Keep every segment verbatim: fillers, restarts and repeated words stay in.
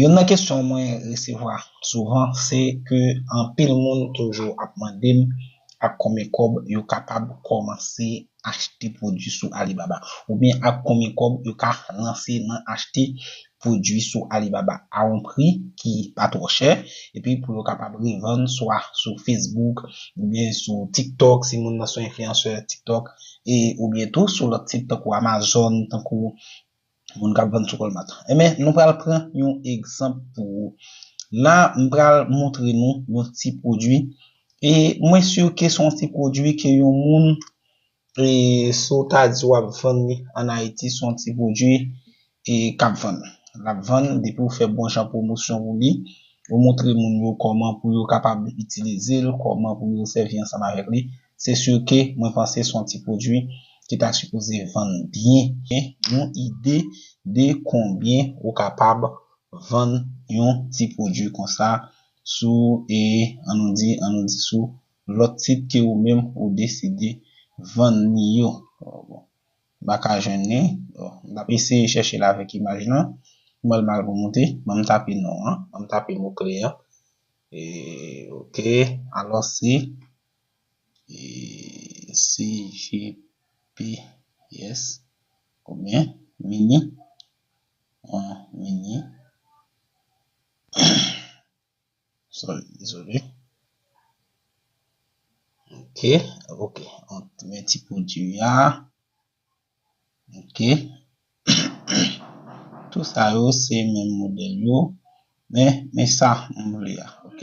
Youn nan kesyon mwen resevwa souvan, se ke anpil moun toujou ap mande m ak konbyen kòb yo kapab kòmanse achte pwodui sou Alibaba, oubyen ak konbyen kòb yo ka lanse nan achte pwodui sou Alibaba a yon pri ki pa twò chè, epi pou yo kapab revann swa sou Facebook, oubyen sou TikTok, si moun nan se yon enfliyansè TikTok, e oubyen tou sou lòt sit tankou Amazon, tankou moun k ap vann sou Walmart. Enben, nou pral pran yon egzanp pou ou. La, m pral montre nou yon ti pwodui. E mwen si ke se yon ti pwodui ke yon moun, e, si w ta di w ap vann li ann Ayiti, se yon ti pwodui, e, k ap vann. L ap vann, depi w fè bon jan pwomosyon pou li, ou montre moun yo kòman pou yo kapab itilize l, kòman pou yo sèvi ansanm avèk li. Se si ke mwen panse se yon ti pwodui ki ta sipoze vann byen. Yon ide de konbyen ou kapab vann yon ti pwodui konsa sou, e, ann nou di, ann nou di sou lòt sit ke ou menm ou deside vann li yo. Bon, m pa ka jwenn li. Bon, m ap eseye chèche l avèk imaj lan. Mwen l mal pou monte. Ban m tape non an. Ban m tape mo kle an. E, ok. Alò, se, e, C G P S. Konbyen? Mini. An mini. Sorry, dezole. Ok, ok. An men ti pwodui a. Ok. Tout sa yo, se menm modèl yo. Men, men sa, m vle a. Ok.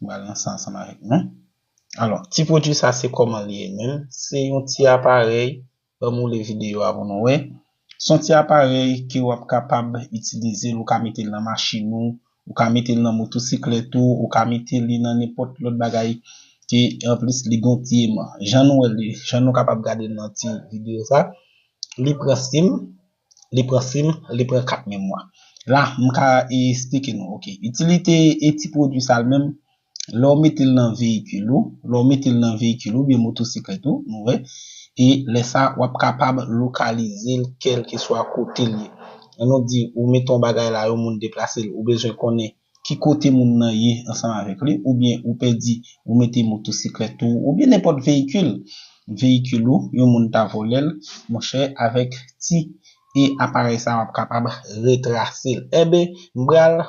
M pral lanse ansanm avèk nou. Alò, ti pwodui sa, se kòman li ye menm? Se yon ti aparèy. Ban m woule videyo a pou nou wè. Se yon ti aparèy ke w ap kapab itilize l, ou ka mete l nan machin ou, ou ka mete l nan motosiklèt ou, ou ka mete li nan nenpòt lòt bagay ke, anplis, li gen yon ti eman. Jan nou wè li, jan nou kapab gade l nan ti videyo sa, li pran sim, li pran sim, li pran kat memwa. La, m ka esplike nou, ok. Itilite e ti pwodui sa l menm, lè w mete l nan veyikil ou, lè w mete l nan veyikil ou, oubyen motosiklèt ou, nou wè, e lè sa, w ap kapab lokalize l kèlkeswa kote l ye. Ann nou di, ou mete yon bagay la, yon moun deplase l, ou bezwen konnen ki kote moun nan ye ansanm avèk li, oubyen ou pèdi, ou mete motosiklèt ou, oubyen nenpòt veyikil, veyikil ou, yon moun ta vòlè l, monchè, avèk ti e aparèy sa w ap kapab retrase l. Enben, m pral,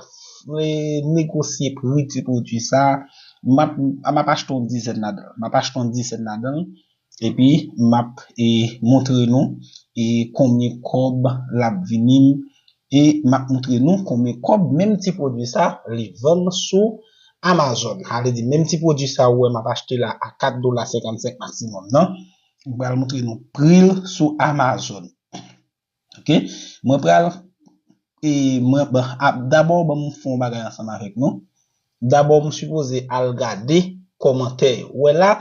e, negosye pri ti pwodui sa. M ap, m ap achte yon dizèn ladan l. M ap achte yon dizèn ladan l. Epi, m ap, e, montre nou, e, konbyen kòb l ap vini m. E m ap montre nou konbyen kòb menm ti pwodui sa li vann sou Amazon. Sa vle di, menm ti pwodui sa ou wè m ap achte la a kat dola senkannsenk maksimòm nan. M pral montre nou pri l sou Amazon. Ok? Mwen pral, e, mwen, bon, a, dabò, ban m fè yon bagay ansanm avèk nou. Dabò, m sipoze al gade kòmantè yo. Ou wè la,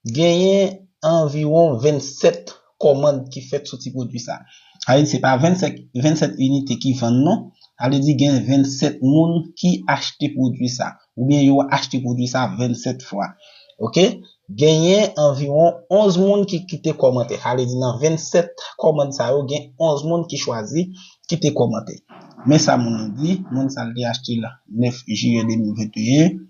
genyen anviwon vennsèt kòmand ki fèt sou ti pwodui sa. Sa vle di, se pa vennsèt, vennsèt inite ki vann non. Sa vle di, gen vennsèt moun ki achte pwodui sa. Oubyen yo achte pwodui sa vennsèt fwa. Ok? Genyen anviwon onz moun ki kite kòmantè. Sa vle di, nan vennsèt kòmand sa yo, gen onz moun ki chwazi kite kòmantè. Men sa moun nan di, moun sa l te achte l nèf jiyè de mil venteyen.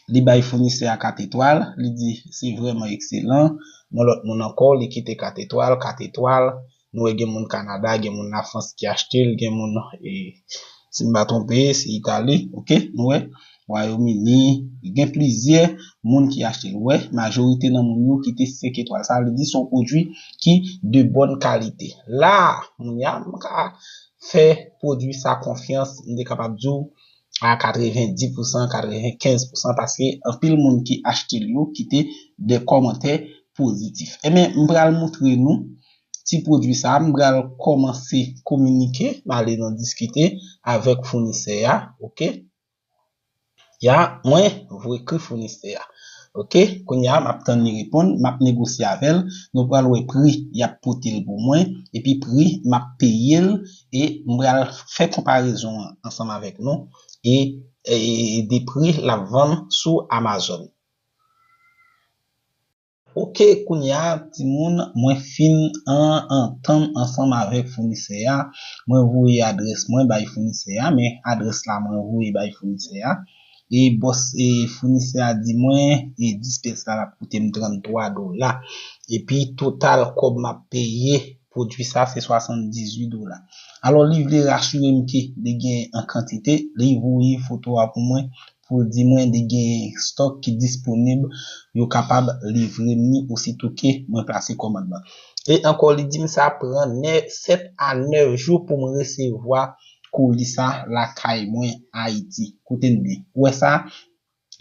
Li bay founisè a kat etwal, li di se vrèman ekselan. Yon lòt moun ankò, li kite kat etwal, kat etwal. Nou wè gen moun Kanada, gen moun Lafrans ki achte l, gen moun, e, si m pa twonpe, se Itali, ok? Nou wè, Wayòm Ini, gen plizyè moun ki achte l. Ou wè, majorite nan moun yo kite senk etwal. Sa vle di se yon pwodui ki de bòn kalite. La, moun ya, m ka fè pwodui sa konfyans, m te kapab di w a katrevenndis pousan, katrevenkenz pousan, paske anpil moun ki achte l yo kite de kòmantè pozitif. Enben, m pral montre nou ti pwodui sa, m pral kòmanse kominike, m ale nan diskite avèk founisè a, ok? Ya, mwen voye ekri founisè a. Ok, kounye a, m ap tann li reponn, m ap negosye avè l. Nou pral wè pri y ap pote l pou mwen, epi pri m ap peye l, e m pral fè konparezon an ansanm avèk nou, e, e de pri l ap vann sou Amazon. Ok, kounye a, timoun, mwen fin an antann ansanm avèk founisè a. Mwen voye adrès mwen bay founisè a, men adrès la mwen voye bay founisè a. E bòs, e founisè a di mwen, e dis pyès la, l ap koute m tranntwa dola. Epi total kòb m ap peye pwodui sa, se swasanndizuit dola. Alò, li vle rasire m ke li gen an kantite, li voye foto a pou mwen, pou l di mwen li gen stòk ki disponib, yo kapab livre m ni osito ke mwen plase kòmand lan. E ankò, li di m sa pran nè-, sèt a nèf jou pou m resevwa koli sa lakay mwen Ayiti. Koute n byen. Ou wè sa?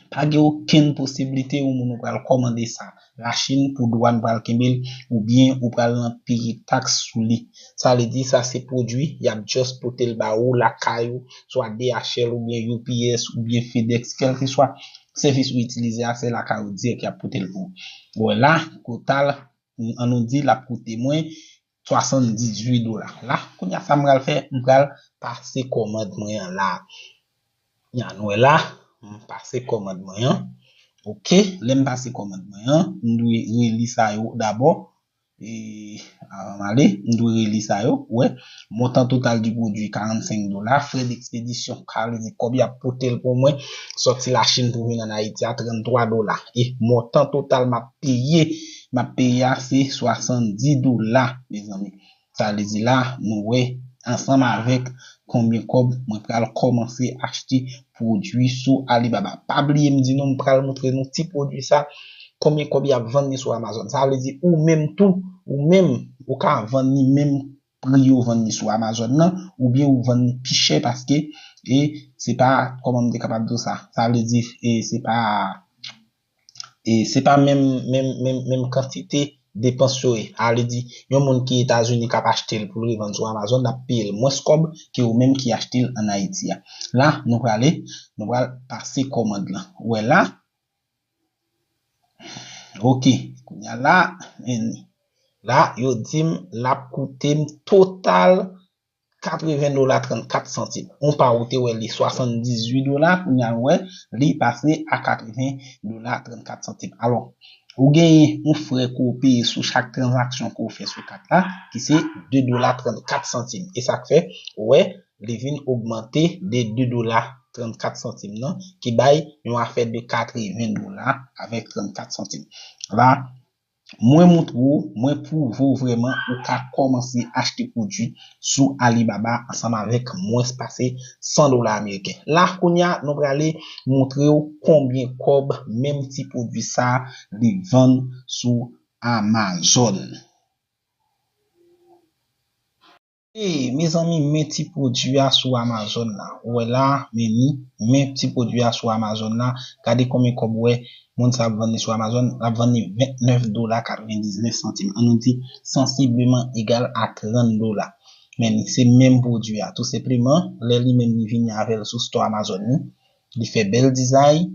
Pa gen okenn posiblite yon moun ou pral kòmande sa Lachin pou dwàn pral kenbe l, oubyen ou pral nan peye taks sou li. Sa vle di sa se pwodui y ap just pote l ba ou lakay ou, swa D H L oubyen U P S oubyen FedEx, kèlkeswa sèvis ou itilize a, se lakay ou dirèk y ap pote l pou ou. Ou wè la, total, an nou di, l ap koute mwen swasanndizuit dola. La, kounye a, sa m pral fè, m pral pase kòmand mwen an la. Ya, nou wè la, m pase kòmand mwen an. Ok, lè m pase kòmand mwen an, m dwe reli sa yo dabò. E, avan m ale, m dwe reli sa yo. Ou wè, montan total di pwodui, karannsenk dola. Frè dekspedisyon, sa vle di kòb y ap pote l pou mwen, sòti Lachin pou vin ann Ayiti a, tranntwa dola. E montan total m ap peye, m ap peye a, se swasanndis dola, mezanmi. Sa vle di la, nou wè, ansanm avèk konbyen kòb mwen pral kòmanse achte pwodui sou Alibaba. Pa bliye m di nou, m pral montre nou ti pwodui sa, konbyen kòb y ap vann li sou Amazon. Sa vle di ou menm tou, ou menm, ou ka vann li menm pri yo vann li sou Amazon nan, oubyen ou vann li pi chè paske, e se pa, kòman m te kapab di w sa? Sa vle di, e se pa, e se pa menm, menm, menm, menm kantite depans yo ye. Sa vle di, yon moun ki Etazini k ap achte l pou l revann sou Amazon, l ap peye l mwens kòb ke ou menm ki achte l ann Ayiti a. La, nou prale, nou pral pase kòmand lan. Ou wè la? Ok, kounye a la, men la, yo di m l ap koute m total katreven dola trannkat santim. On pa ou te wè li swasanndizuit dola, kounye a wè li pase a katreven dola trannkat santim. Alò, ou genyen yon frè ke w peye sou chak tranzaksyon ke w fè sou kat la, ki se de dola trannkat santim. E sa k fè, ou wè, li vin ogmante de de dola trannkat santim nan, ki bay yon afè de katreven dola avèk trannkat santim. La, mwen montre w, mwen pwouve w vrèman ou ka kòmanse achte pwodui sou Alibaba ansanm avèk mwens pase san dola ameriken. La, kounye a, nou prale montre w konbyen kòb menm ti pwodui sa li vann sou Amazon. E, mezanmi, men ti pwodui a sou Amazon la. Ou wè la, men ni, men ti pwodui a sou Amazon la. Gade konbyen kòb ou wè moun sa ap vann li sou Amazon. L ap vann li vennèf dola katrevendiznèf santim. An nou di, sansibleman egal a trant dola. Men ni, se menm pwodui a. Tou senpleman, lè li menm li vini avè l sou store Amazon li, li fè bèl dizay,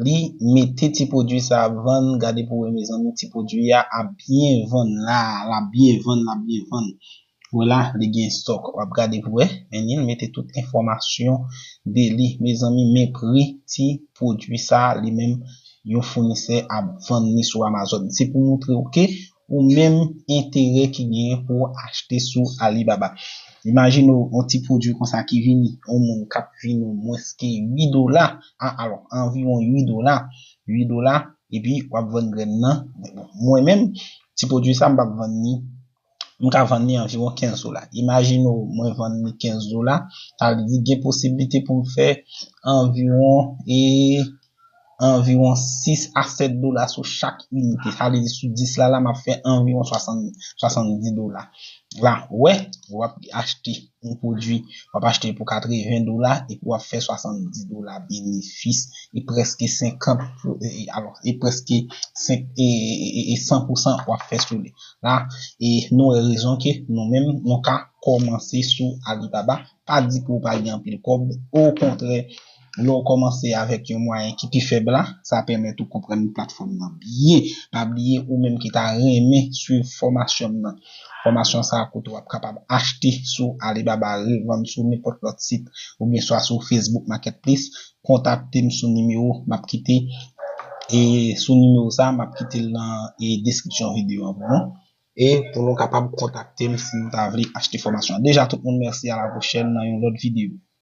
li mete ti pwodui sa ap vann, gade pou wè mezanmi, ti pwodui a ap byen vann la, l ap byen vann, l ap byen vann. Wè la, li gen stòk. W ap gade pou wè. Men li mete tout enfòmasyon de li. Mezanmi, men pri ti pwodui sa, li menm, yon founisè ap vann li sou Amazon. Se pou montre w ke ou menm enterè ki genyen pou w achte sou Alibaba. Imajine w, yon ti pwodui konsa ki vini, yon moun k ap vini w mwens ke uit dola, a, alò, anviwon uit dola, uit dola, epi w ap vann grenn nan. Bon, mwen menm, ti pwodui sa, m p ap vann li, m ka vann li anviwon kenz dola. Imajine w, mwen vann li kenz dola, sa vle di gen posiblite pou m fè anviwon, e, anviwon sis a sèt dola sou chak inite. Sa vle di sou dis la, la, m ap fè anviwon swasann, swasanndis dola. La, w wè, w ap achte yon pwodui, w ap achte pou katreven dola, epi w ap fè swasanndis dola benefis, e prèske senkant, e, e, alò, e prèske senk, e, e, e, e san pou san w ap fè sou li. La, e nou wè rezon ke nou menm, nou ka kòmanse sou Alibaba. Pa di ke w pa gen anpil kòb. Okontrè, lè w kòmanse avèk yon mwayen ki pi fèb la, sa pèmèt ou konprann platfòm nan byen. Pa bliye, ou menm ki ta renmen swiv fòmasyon m nan, fòmasyon sa a kote w ap kapab achte sou Alibaba, revann sou nenpòt lòt sit, oubyen swa sou Facebook Marketplace, kontakte m sou nimewo m ap kite e sou nimewo sa, m ap kite l nan e deskripsyon videyo an pou nou. E pou nou kapab kontakte m si nou ta vle achte fòmasyon an. Deja, tout moun, mèsi, a la pwochèn nan yon lòt videyo.